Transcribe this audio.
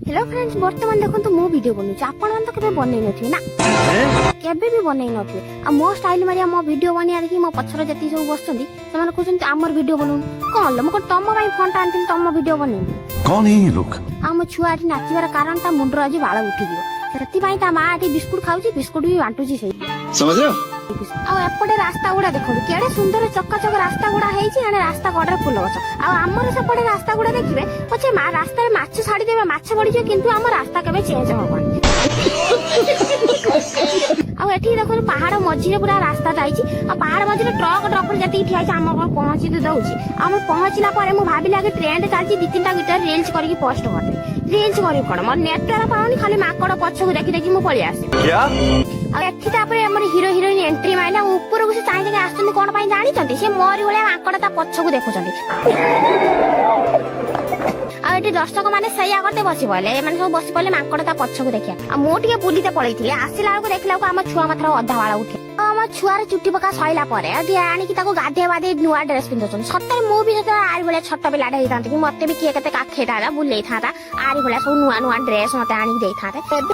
Hello friends, ବର୍ତ୍ତମାନ ଦେଖନ୍ତୁ, ମୁଁ ଭିଡ଼ିଓ ବନଉଛି। ଆପଣମାନେ ତ କେବେ ବନେଇ ନଥିବେ ନା, କେବେ ବି ବନେଇ ନଥିବେ। ଆଉ ମୋ ଷ୍ଟାଇଲ ମାରିଆ, ମୋ ଭିଡ଼ିଓ ବନେଇବା ଦେଖି ମୋ ପଛରେ ଯେତିକି ସବୁ ବସିଛନ୍ତି, ସେମାନେ କହୁଛନ୍ତି, ଆମର ଭିଡ଼ିଓ ବନଉନୁ। କଣ ହେଲା? ମୁଁ କଣ ତମ ପାଇଁ ଫୋନଟା ଆଣିଥିଲି ତମ ଭିଡ଼ିଓ ବନେଇବି? कौन है ये लोग? ଆଉ ମୋ ଛୁଆ ଏଠି ନାଚିବାର କାରଣ, ତା ମୁଣ୍ଡର ଆଜି ବାଳ ଉଠିଯିବ। ସେଥିପାଇଁ ତା ମା ଏଠି ବିସ୍କୁଟ ଖାଉଛି, ବିସ୍କୁଟ ବି ବାଣ୍ଟୁଛି ସେଇ। समझ रहे हो? ଆଉ ଏପଟେ ରାସ୍ତା ଗୁଡା ଦେଖନ୍ତୁ, କେଡେ ସୁନ୍ଦର ଚକାଚକ ରାସ୍ତା ଗୁଡା ହେଇଛି। ଏଣେ ରାସ୍ତା କଡରେ ଫୁଲ ଗଛ। ଆଉ ଆମର ସେପଟେ ରାସ୍ତା ଗୁଡା ଦେଖିବେ, ପଛେ ମା ରାସ୍ତାରେ ମାଛ ଛାଡିଦେବେ, ମାଛ ପଡିଯିବ, କିନ୍ତୁ ଆମ ରାସ୍ତା କେବେ ଚେଞ୍ଜ ହବନି। ଆଉ ଏଠି ଦେଖନ୍ତୁ, ପାହାଡ ମଝିରେ ପୁରା ରାସ୍ତା ଯାଇଛି। ଆଉ ପାହାଡ ମଝିରେ ଟ୍ରକ ଡ୍ରପର ଯେତିକି ଠିଆ ହେଇଛି, ଆମ କଣ ପହଞ୍ଚି ଦଉଛି। ଆଉ ମୁଁ ପହଞ୍ଚିଲା ପରେ ମୁଁ ଭାବିଲି, ଆଗେ ଟ୍ରେଣ୍ଡ ଚାଲିଛି, ଦି ତିନିଟା ଗୀତରେ ରିଲ୍ସ କରିକି ପୋଷ୍ଟ କରିଦେବି। ରିଲ୍ସ କରିବି କଣ, ମୋର ନେଟୱାର୍କ ପାଉନି। ଖାଲି ମାଙ୍କଡ ପଛକୁ ଦେଖି ଦେଖି ମୁଁ ପଳେଇ ଆସିବି। क्या? ଆଉ ଏଠି ତାପରେ ଆମର ହିରୋ ହିରୋଇନ ଏଣ୍ଟ୍ରି ମାରିଲେ। ଆଉ ଉପରକୁ ସେ ଚାହିଁ ଚାହିଁ ଆସୁଛନ୍ତି କଣ ପାଇଁ ଜାଣିଛନ୍ତି? ସେ ମୋରି ଭଳିଆ ମାଙ୍କଡ ତା ପଛକୁ ଦେଖୁଛନ୍ତି। ଆଉ ଏଠି ଦର୍ଶକ ମାନେ ସେଇଆ କରତେ ବସି ପଡିଲେ। ଏମାନେ ସବୁ ବସି ପଡିଲେ ମାଙ୍କଡ ତା ପଛକୁ ଦେଖିବା। ଆଉ ମୁଁ ଟିକେ ବୁଲିତେ ପଳେଇଥିଲି। ଆସିଲା ବେଳକୁ ଦେଖିଲା ବେଳକୁ ଆମ ଛୁଆ ମାତ୍ର ଅଧା ବାଳ ଉଠେ। ଆଉ ଆମ ଛୁଆର ଚୁଟି ପକା ସଇଲା ପରେ ଆଉ ଟିକେ ଆଣିକି ତାକୁ ଗାଧେଇ ବାଧେଇ ନୂଆ ଡ୍ରେସ ପିନ୍ଧୁଛନ୍ତି। ସତରେ ମୁଁ ବି ଯେତେବେଳେ ଆରି ଭଳିଆ ଛୋଟ ପିଲାଟେ ହେଇଥାନ୍ତି କି, ମତେ ବି କିଏ କେତେ କାଖେଇଥାନ୍ତା, ବୁଲେଇଥାନ୍ତା, ଆରି ଭଳିଆ ସବୁ ନୂଆ ନୂଆ ଡ୍ରେସ ମତେ ଆଣିକି ଦେଇଥାନ୍ତେ। ଏବେ